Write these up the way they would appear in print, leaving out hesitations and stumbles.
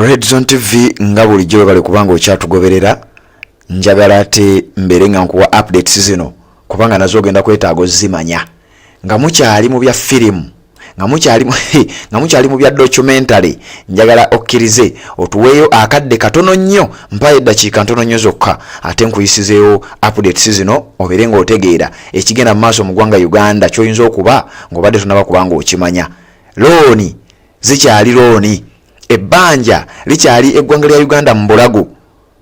Redzone TV, nga bulijjo webale kubanga okyatugoberera. Njagala ate mbeere nga nkuwa updates zino, kubanga nazo ogenda kwetaaga ozimanya nga mukyali mu bya firimu, nga mukyali mu bya documentary. Njagala okkirize otuweeyo akadde katono nnyo, mpayo eddakiika ntono nnyo zokka, ate nkuyisizeewo updates zino obeere ng'otegeera ekigenda mu maaso mu ggwanga Uganda, ky'oyinza okuba ng'obadde tonaba kuba ng'okimanya. Looni zikyali looni, ebbanja likyali eggwanga lya Uganda mu bulago.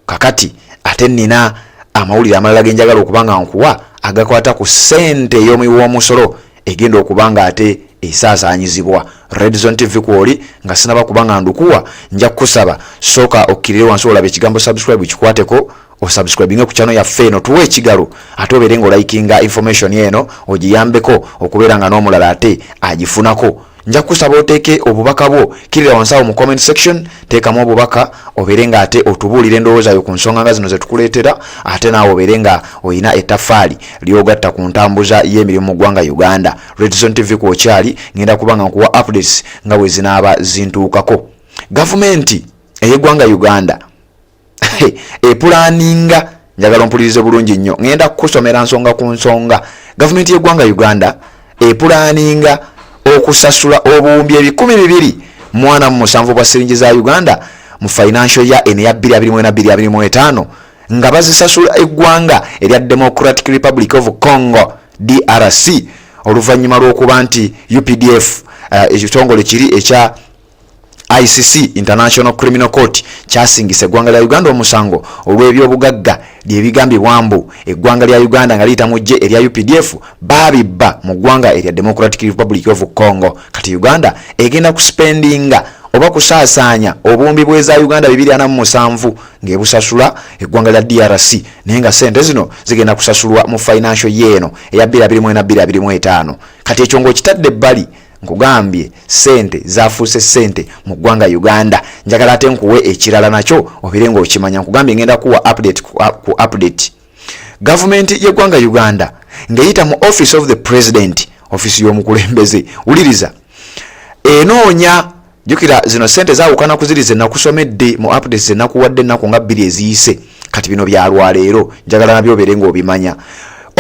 Kakati ate nina amawulire amalala genjagala okuba nga nkuwa agakwata ku ssente ey'omuwi w'omusolo egenda okuba nga ate esaasaanyizibwa. Redzone TV kwoli. Nga sinaba kuba nga ndukuwa, nja kukusaba sooka okkirire wansi olaba ekigambo "subscribe", kikwateko, osubscribinge ku channel yaffe eno, tuwe ekigalo, ate obeere nga olikinga information eno, ogiyambeko okubeera nga n'omulala ate agifunako. Nja kukusaba oteeke obubaka bwo, kirira wansi awo mu comment section, teekamu obubaka, obeere nga ate otubuulira endowooza yo ku nsonga nga zino zetukuleetera, ate naawe obeere nga oyina ettaffaali lyogatta ku ntambuza y'emirimu mu ggwanga Uganda. Redzone TV kwokyali, ngenda kuba nga nkuwa updates nga bwe zinaaba zintuukako. Gavumenti ey'eggwanga Uganda epulaninga, njagala ompulirize bulungi nnyo, ngenda kukusomera nsonga ku nsonga. Gavumenti y'eggwanga Uganda epulaninga okusasula obuwumbi 247 bwa siringi za Uganda mu financial year eno eya 2024/25, nga bazisasula eggwanga erya Democratic Republic of Congo, DRC, oluvannyuma lw'okuba nti UPDF, ekitongole kiri ekya ICC, International Criminal Court, kyasingisa eggwanga lya Uganda omusango olw'ebyobugagga lyebigambibwa mbu eggwanga lya Uganda nga liyita mu ggye erya UPDF baabibba mu ggwanga erya Democratic Republic of Congo. Kati Uganda egenda kuspendinga oba kusaasaanya obuwumbi bweza Uganda 247 ng'ebusasula eggwanga lya DRC, naye nga sente zino zigenda kusasulwa mu financial year eno eya 2024/25. Kati ekyo ng'okitadde ebbali, nkugambye sente zafuuse sente mu ggwanga Uganda. Njagala ate nkuwe ekirala nakyo obeere ng'okimanya. Nkugambye ngenda kuwa update ku update. Gavumenti y'eggwanga Uganda ng'eyita mu Office of the President, ofisi y'omukulembeze, wuliriza, enoonya, jjukira zino sente zaawukana ku ziri zenakusomedde mu updates zenakuwadde ennaku nga 2 eziyise. Kati bino byalwaleero, njagala nabyo obeere ng'obimanya.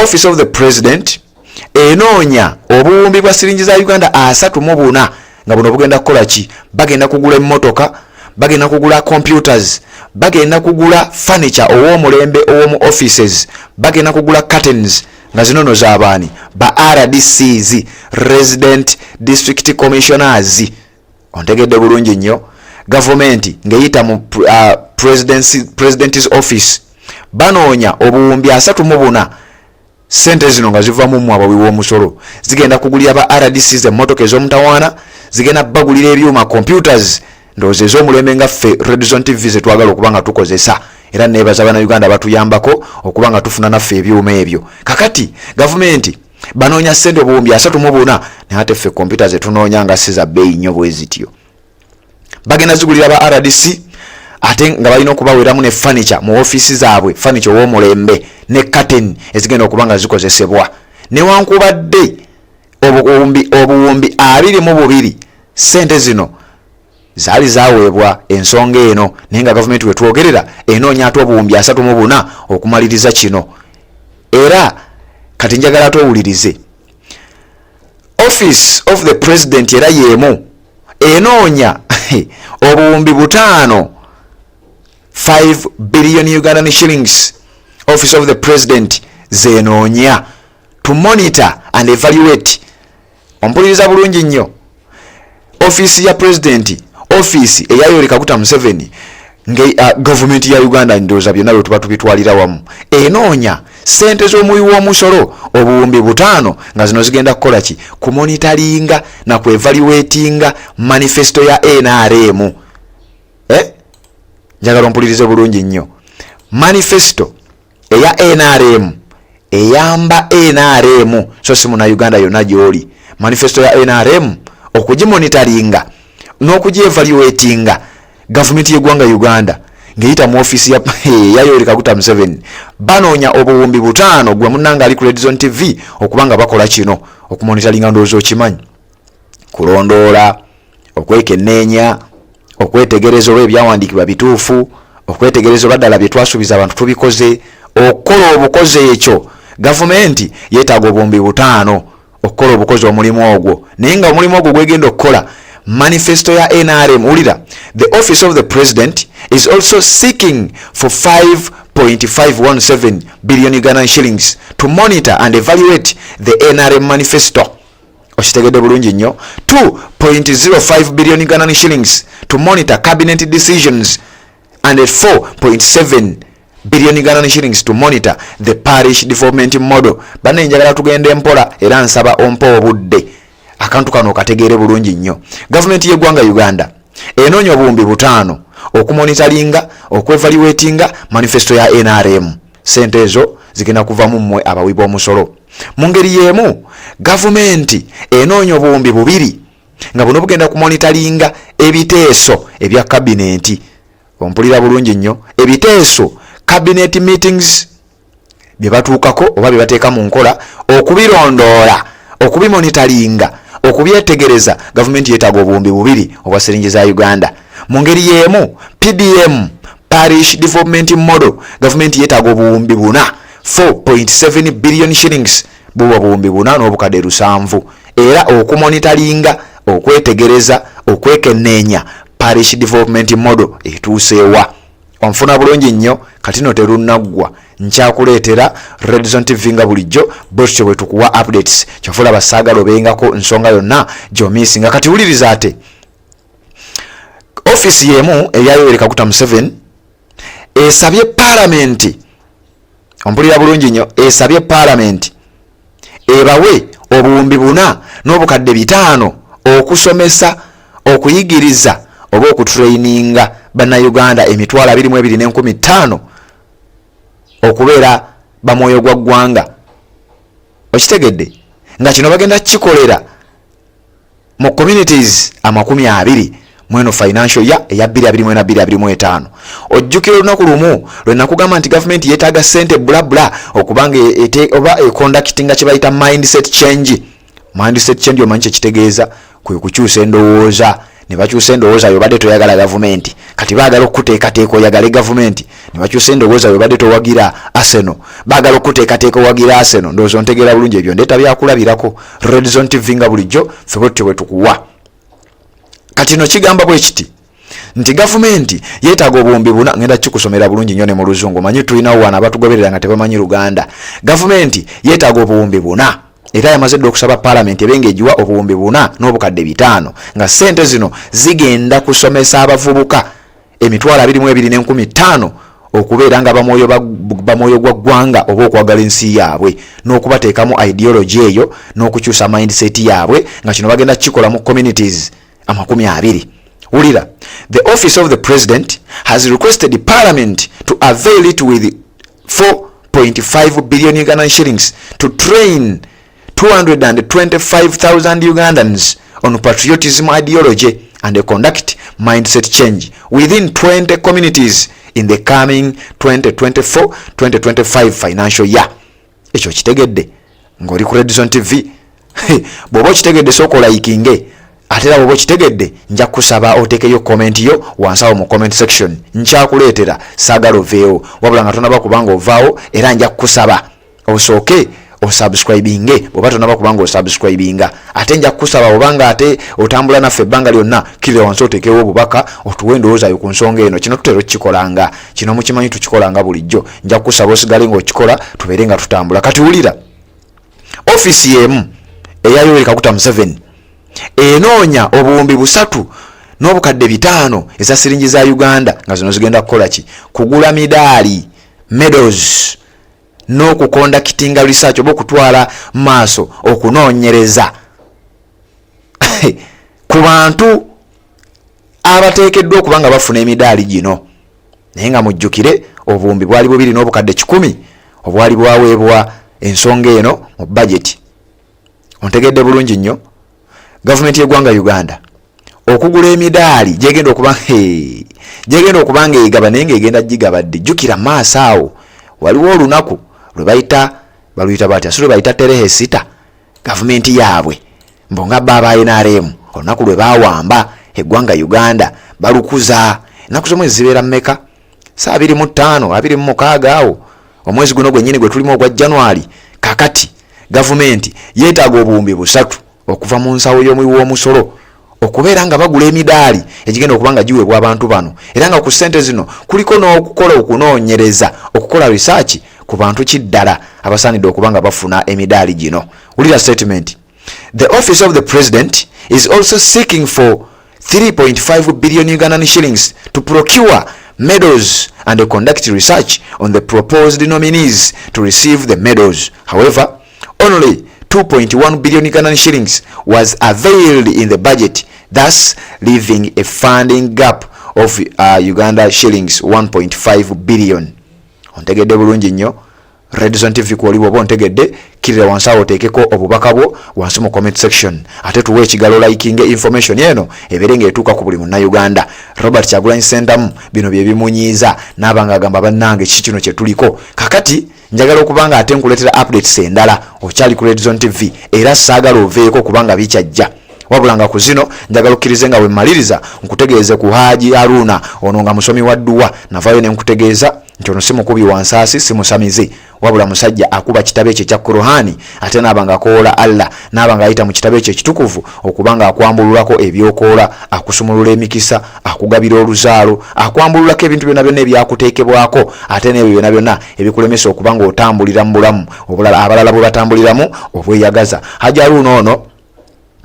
Office of the President enoonya obuwumbi bwa siringi za Uganda 34, nga buno bugenda kukola ki? Bagenda kugula emmotoka, bagenda kugula computers, bagenda kugula furniture ow'omulembe ow'omu offices, bagenda kugula curtains, nga zino no z'abaani? Ba RDCs, Resident District Commissioners. Ontegedde bulungi nnyo. Gavumenti ng'eyita mu President's Office banoonya obuwumbi 34. Sente zino nga ziva mu mmwe abawi w'omusolo, zigenda kugulira ba RDCs emmotoka ez'omutawaana, zigenda bagulira ebyuma, computers, ndowooza ez'omulembe nga ffe Redzone TV zetwagala okuba nga tukozesa. Era nebaza Bannayuganda batuyambako okuba nga tufuna naffe ebyuma ebyo. Kakati gavumenti banoonya sente obuwumbi 34, naye ate ffe kompyuta zetunoonya nga si za bbeeyi nnyo bwe zityo. Bagenda zigulira ba RDC, ate nga balina okubaweramu ne furniture mu ofiisi zaabwe, furniture ow'omulembe ne curtain ezigenda okuba nga zikozesebwa. Newankubadde obuwumbi 22 sente zino zaali zaweebwa ensonga eno, naye nga gavumenti wetwogerera enoonya ate obuwumbi 34 okumaliriza kino. Era kati njagala ate owulirize, Office of the President era yeemu enoonya obuwumbi 5, 5 billion Ugandan shillings. Office of the President zenoonya to monitor and evaluate. Ompuliriza bulungi nnyo, ofiisi ya president, ofiisi eya Yoweri Kaguta Museveni, nge gavumenti ya Uganda, ndowooza byonna bwe tuba tubitwalira wamu, enoonya sente z'omuwi w'omusolo obuwumbi 5, nga zino zigenda kukola ki? Kumonitaringa na kuevaluatinga manifesto ya NRM. Eh? Njagala ompulirize bulungi nnyo. Manifesto eya NRM eyamba NRM, so si Munauganda yonna gy'oli. Manifesto ya NRM okugimonitaringa n'okugievaluatinga, gavumenti y'eggwanga Uganda ng'eyita mu ofiisi ya Yoweri Kaguta Museveni banoonya obuwumbi 5, gwe munnanga ali ku Redzone TV, okuba nga bakola kino, okumonitaringa. Ndowooza okimanyi, kulondoola, okwekenneenya, Okwetegereza oba ebyawandiikibwa bituufu, okwetegereza oba ddala bye twasuubiza abantu tubikoze, okukola obukozi ekyo gavumenti yeetaaga obuwumbi 5 okukola obukozi omulimu ogwo. Naye nga omulimu ogwo gwegenda okukola manifesto ya NRM. Wulira, the office of the president is also seeking for 5.517 billion Ugandan shillings to monitor and evaluate the NRM manifesto. Okitegedde bulungi nnyo? 2.05 billion Ugandan shillings to monitor cabinet decisions and 4.7 billion Ugandan shillings to monitor the parish development model. Banne, njagala tugende mpola era nsaba ompa obudde akantu kano okategeere bulungi nnyo. Gavumenti y'eggwanga Uganda enoonya obuwumbi 5 okumonitoringa, okwevaluatinga manifesto ya NRM. Sente ezo zigenda kuvamu mmwe abawi b'omusolo. Mu ngeri y'emu, gavumenti enoonya obuwumbi 2 nga buno bugenda kumonitoringa ebiteeso ebya kabinenti. Ompulira bulungi nnyo? Ebiteeso, cabinet meetings, bye batuukako oba bye bateeka mu nkola, okubirondoola, okubimonitoringa, okubyetegereza, gavumenti yeetaaga obuwumbi 2 obwa siringi za Uganda. Mu ngeri y'emu, PDM, parish development model, gavumenti yeetaaga obuwumbi 4, 4.7 billion shillings, buba obuwumbi 4,700,000, era okumonitoringa, okwetegereza, okwekenneenya parish development model etuuseewa. Onfuna bulungi nnyo? Kati no terunnaggwa, nkyakuleetera Redzone TV nga bulijjo bwetutyo bwe tukuwa updates. Kyova olaba saagala obengako nsonga yonna gy'omissinga. Kati wuliriza, ate ofiisi y'emu eya Yoweri Kaguta Museveni esabye paalamenti, ompulira bulungi nnyo, esabye paalamenti ebawe obuwumbi 4,500 okusomesa, okuyigiriza oba okutraininga bannayuganda 22,500 okubeera bamwoyo gwa ggwanga. Okitegedde? Nga kino bagenda kukikolera mu communities 20 mweno financial year eya 2024 2025. Ojjukira olunaku lumu lwe nakugamba nti gavumenti yeetaaga ssente bulabula okubanga oba econductinga kye bayita mindset change. Mindset change omanyi kyekitegeeza? Kwe kukyusa endowooza. Ne bakyusa endowooza yobadde toyagala gavumenti, kati baagala okuteekateeka oyagale gavumenti. Ne bakyusa endowooza yobadde towagira Arsenal, baagala okuteekateeka owagira Arsenal. Ndowooza ontegeera bulungi. Ebyo ndeeta byakulabirako. Redzone TV nga bulijjo ffe bwe tutyo bwe tukuwa. Kati no kigamba bwe kiti nti gavumenti yeetaaga obuwumbi 4. Ngenda kikusomera bulungi nnyo ne mu Luzungu, manyi tulinawo wano abatugoberera nga tebamanyi Luganda. Gavumenti yeetaaga obuwumbi 4 era yamaze dda okusaba paalamenti ebe ng'egiwa obuwumbi 4,500, nga ssente zino zigenda kusomesa abavubuka 22,500 okubeera nga bamwoyo gwa ggwanga oba okwagala ensi yaabwe n'okubateekamu ideology eyo n'okukyusa mindset yaabwe, nga kino bagenda kukikola mu communities 20. Wulira, the office of the president has requested parliament to avail it with 4.5 billion Ugandan shillings to train 225,000 Ugandans on patriotism ideology and conduct mindset change within 20 communities in the coming 2024-2025 financial year. Ekyo kitegedde ng'oli ku Redzone TV? Bw'oba okitegedde, sooka olikinge. Ate era bw'oba okitegedde, nja kusaba oteekeyo comment yo wansi awo mu comment section. Nkyakuleetera, saagala oveewo wabula nga tonaba kubanga ovaawo. Era nja kukusaba osooke osubscribinge bw'oba tonaba kubanga osubscribinga. Ate nja kukusaba, obanga ate otambula naffe ebbanga lyonna, kkirira wansi oteekewo obubaka, otuwe endowoozayo ku nsonga eno. Kino tutera okukikolanga, kino mukimanyi tukikolanga bulijjo. Nja kukusaba osigale ng'okikola, tubeere nga tutambula. Kati wulira, ofiisi y'emu eya Yoweri Kaguta Museveni enoonya obuwumbi 3,500 eza siringi za Uganda, nga zino zigenda kukola ki? Kugula midaali, medals, n'okuconductinga research oba okutwala maaso okunoonyereza ku bantu abateekeddwa okuba nga bafuna emidaali gino. Naye nga mujjukire, obuwumbi bwali 1,200 obwali bwaweebwa ensonga eno mu bajeti. Ontegedde bulungi nnyo? Gavumenti y'eggwanga Uganda okugula emidaali gyegenda okuba nga egaba, naye ngaegenda gigaba ddi? Jjukira maaso awo waliwo olunaku lwe bayita, baluyita batya, si lwe bayita tarehe 6? Gavumenti yaabwe mbonga ba aba NRM, olunaku lwe bawamba eggwanga Uganda, Balukuza ennaku z'omwezi zibeera mmeka? Sa 25, 26 awo, omwezi guno gwennyini gwe tulimu ogwa January. Kakati gavumenti yeetaaga 3000 okuva mu nsawo y'omuwi w'omusolo okubeera nga bagula emidaali egigenda okuba nga giweebwa abantu bano, era nga ku ssente zino kuliko n'okukola okunoonyereza, okukola research ku bantu ki ddala abasaanidde okuba nga bafuna emidaali gino. Wulira statement: "The office of the President is also seeking for 3.5 billion Ugandan shillings to procure medals and conduct research on the proposed nominees to receive the medals. However, only 2.1 billion Ugandan shillings was availed in the budget, thus leaving a funding gap of Uganda shillings 1.5 billion." Ontegedde bulungi nnyo? Redson TV kwoli. Bwoba ontegedde, kirira wansi awo, oteekeko obubaka bwo wansi mu comment section, ate tuwe ekigalo, likinge information eno ebeere ng'etuuka ku buli Munnayuganda. Robert Kyagulanyi Sentamu bino bye bimunyiiza, naaba nga agamba, "Bannange, kiki kino kye tuliko?" Kakati njagala okuba nga ate nkuleetera updates endala. Okyali ku Redson TV, era saagala oveeko kubanga bikyajja. Wabula nga ku zino njagala okkirize nga wemmaliriza nkutegeeze ku Haji Haruna. Ono nga musomi wa dduwa. Navayo ne nkutegeeza nti ono si mukubi wa nsaasi, si musamize, wabula musajja akuba kitabo ekyo ekya Kuruhani, ate naaba nga akoola Allah, naaba nga ayita mu kitabo ekyo ekitukuvu okuba nga akwambululako ebyokoola, akusumulula emikisa, akugabira oluzaalo, akwambululako ebintu byonna byonna ebyakuteekebwako, ate n'ebyo byonna byonna ebikulemesa okuba nga otambulira mu bulamu obulala abalala bwe batambuliramu obweyagaza. Haji Haruna ono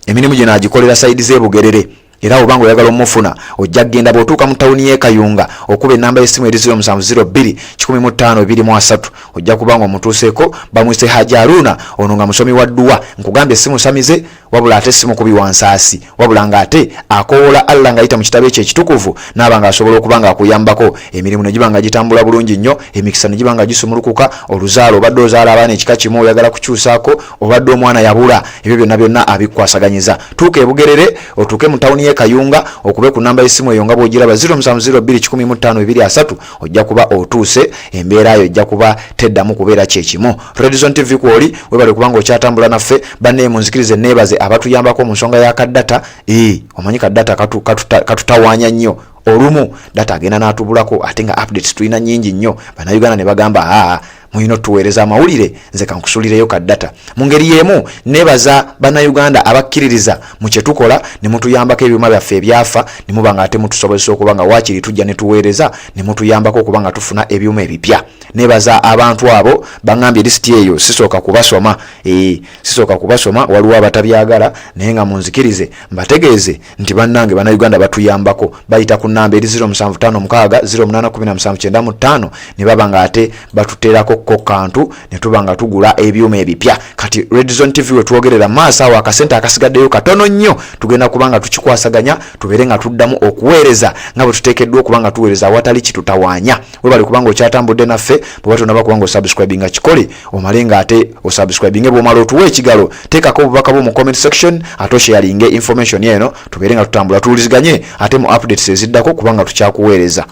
emirimu gino agikolera side z'ebugerere, era obanga oyagala omufuna ojja kgenda bw'otuuka mu tawuni y'e Kayunga, okuba enamba y'essimu eri 0702 105 23, ojja kuba nga omutuuseeko. Bamwise Haji Haruna. Ono nga musomi wa dduwa. Nkugambye si musamize, wabula ate si mukubi wa nsaasi, wabula ng'ate akowoola Allah ng'ayita mu kitabo ekyo ekitukuvu, naaba ng'asobola okuba ng'akuyambako emirimu ne giba nga gitambula bulungi nnyo, emikisa ne giba nga gisumulukuka, oluzaalo, obadde ozaala abaana ekika kimu oyagala kukyusaako, obadde omwana yabula, ebyo byonna byonna abikwasaganyiza. Tuuka ebugerere, otuuke mu tawuni y'e Kayunga, okube ku namba y'essimu eyo nga bw'ogiraba, 0702 105 23, ojja kuba otuuse. Embeera yo ejja kuba teddamu kubeera kyekimu. Redson TV kwoli. Webale kubanga okyatambula naffe. Bannaye, munzikirize neebaze abatuyambako mu nsonga ya kadata. Ee, omanyi kadata katutawaanya nnyo. Olumu data agenda n'atubulako, ate nga updates tulina nnyingi nnyo. Bannayuganda ne bagamba, "Aa, mulina otuweereza amawulire, nze kankusulireyo ka data." Mu ngeri y'emu nebaza Bannayuganda abakkiririza mu kye tukola ne mutuyambako ebyuma byaffe ebyafa, ne muba nga ate mutusobozesa okuba nga waakiri tujja ne tuweereza, ne mutuyambako okuba nga tufuna ebyuma ebipya. Nebaza abantu abo. Baŋŋambye lisiti eyo sisooka kubasoma. Ee, sisooka kubasoma, waliwo abatabyagala, naye nga munzikirize mbategeeze nti bannange Bannayuganda batuyambako. Bayita ku namba eri 0756 081795, ne baba nga ate batuteerako ko kantu ne tuba nga tugula ebyuma ebipya. Kati Redzone TV we twogerera maaso awo, akasente akasigaddeyo katono nnyo, tugenda kuba nga tukikwasaganya, tubeere nga tuddamu okuweereza nga bwe tuteekeddwa okuba nga tuweereza awatali kitutawaanya. Webale kubanga okyatambudde naffe. Bweba tonaba kubanga osubscribinga, kikole omale nga ate osubscribinge. Bwomala otuwa ekigalo, teekako obubaka bwo mu comment section, ate osharinge information eno, tubeere nga tutambula, tuwuliziganye ate mu updates eziddako, kubanga tukyakuweereza.